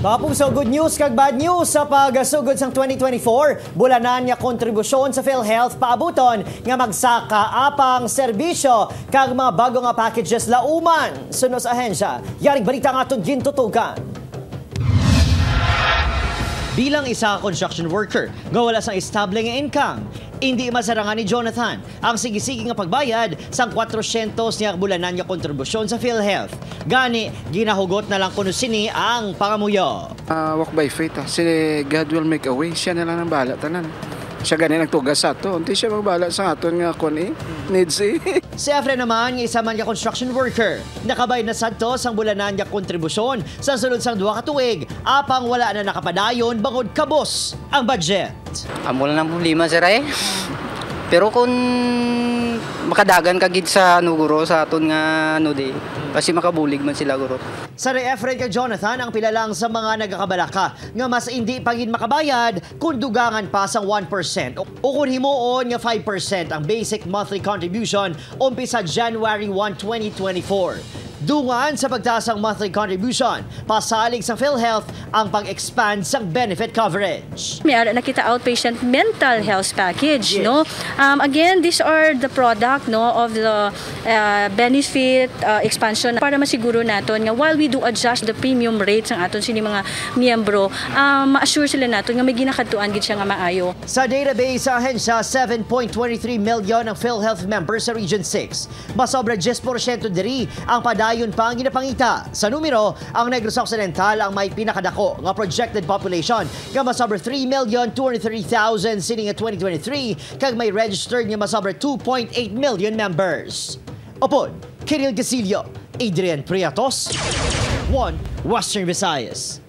Mga puso, good news kag bad news sa pagsugod sang 2024, bulanan nga kontribusyon sa PhilHealth paabuton nga magsaka apang serbisyo kag mga bago nga packages lauman suno sa ahensya. Yaring balita nga aton gintutukan. Bilang isa ka construction worker nga wala sang estable nga income, hindi masarangan ni Jonathan ang sige-sige nga pagbayad sang 400 niya bulanan nga kontribusyon sa PhilHealth. Gani, ginahugot na lang kuno sini ang pangamuyo. Walk by faith. Ah. Si God will make a way. Siya na lang ang bahala tanan. Siya gani nagtugas sa ato. Unti siya magbahala sa aton nga kon eh. Needs eh. Si Efren naman, nga isa man nga construction worker. Nakabayad na sadto sang bulanan nga kontribusyon sa sulod sang 2 ka tuig, apang wala na nakapadayon bangod kabos ang budget. Amo lang ang problema, sir, eh. Pero kung makadagan ka gid sa ano guro sa aton nga ano di kasi makabulig man sila guro. Sa re Efren kag Jonathan ang pila lang sa mga nagakabalaka nga mas hindi pagin makabayad kung dugangan pa sang 1% o kung himuon nga 5% ang basic monthly contribution umpisa January 1, 2024. Dungan sa pagtaas ang monthly contribution, pasalig sa PhilHealth ang pag-expand sang benefit coverage. May ara nakita outpatient mental health package, no? Again, these are the product, no, of the benefit expansion para masiguro naton nga while we do adjust the premium rates ang aton sini mga miyembro, ma-assure sila naton nga may ginakadtuan gid siya nga maayo. Sa database sa ahensya, 7.23 million ang PhilHealth members sa Region 6. Masobra 10% diri ang padayon pa ang ginapangita. Sa numero, ang Negros Occidental ang may pinakadako nga projected population nga masobra 3,230,000 sini nga 2023 kag may registered nga masobra 2.8 million members. Upod, Kirill Gasilio, Adrian Priatos, 1 Western Visayas.